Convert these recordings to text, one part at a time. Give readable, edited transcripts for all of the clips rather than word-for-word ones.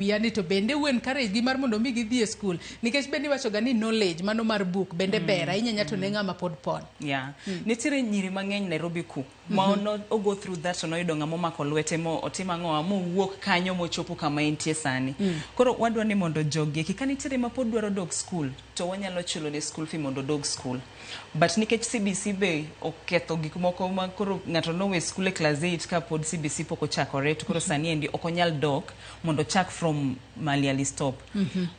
Wiya ni to bende u encourage gi mar mondo mi gidhi e skul, nikech bende iwacho ga ni knowledge mano mar buk bende ber ahinya nya to ne ng'ama pod pon. Yeah. Nitiere nyiri mang'eny Nairobi ku ma no go through that, to noyudo ng'ama omako lwete mo otimo ang'owa mowuok kanyo mochopo kama entie sani. Koro wadwa ni mondo jogi eki ka nitiere ma pod dwaro dok school, to wanyalo chulo ne school fee mondo odog school. But nikech CBC be oketho gik moko ma koro ng'ato nowe school e class 8 ka pod CBC pok ochakore, to koro sani endi ok onyal dok mondo ochak from mali ali stop.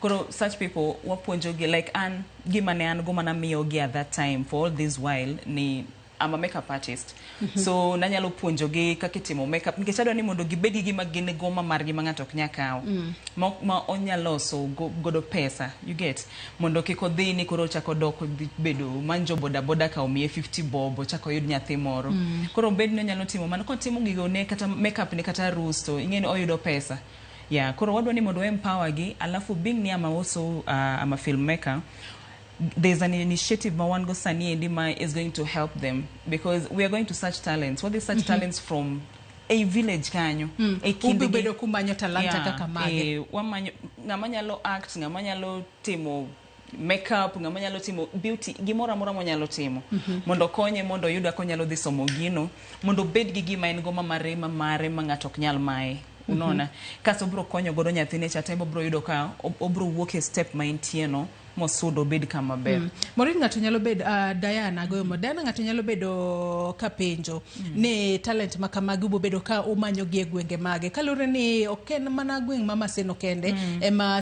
Koro such people wapuonjogi, like an gima ne an go mana miyogi at that time for all this while ni I'm a makeup artist. So nanyalo puonjogi kaka itimo makeup, nikech adwa ni mondo gibed gi gima gin go ma margi ma ng'ato ok nyal kawo. Ma onyalo loso godo pesa, you get, mondo kik odhi ni koro ochako dok odhi bedo manjo boda boda ka omiye 50 bob, ochako oyud nyathi moro. Koro obed ni onyalo timo mano kotimo gigo ne kata makeup ne kata arus, to ing'e ni oyudo pesa. Yeah, koro wadwa ni mondo empower gi. Alafu being ni I'm also I'm a filmmaker, there's an initiative ma wan go sani endi ma is going to help them, because we are going to search talents. What is search talents from a village kanyo e kindgi. Ubi bedo kumanyo talanta kaka mage? Wamanyo ng'ama nyalo act, ng'ama nyalo timo makeup, ng'ama nyalo timo beauty, gimoro amora monyalo timo mondo okonye mondo oyud kaka onyalo dhi somo gino, mondo obed gi gima en go ma mare ma mare ma ng'ato ok nyal maye, unaona? Kasto obro konyo godo nyathine cha te, obro yudo ka obro wuok e step ma entie no mosudo obed kama ber. Maureen, ng'ato nyalo bedo Diana goyo mo Diana, ng'ato nyalo bedo ka penjo ni talent ma kamagi ubo bedo ka umanyo gi e gwenge mage, kaluwore ni ok en mana gweng' ma Maseno kende ema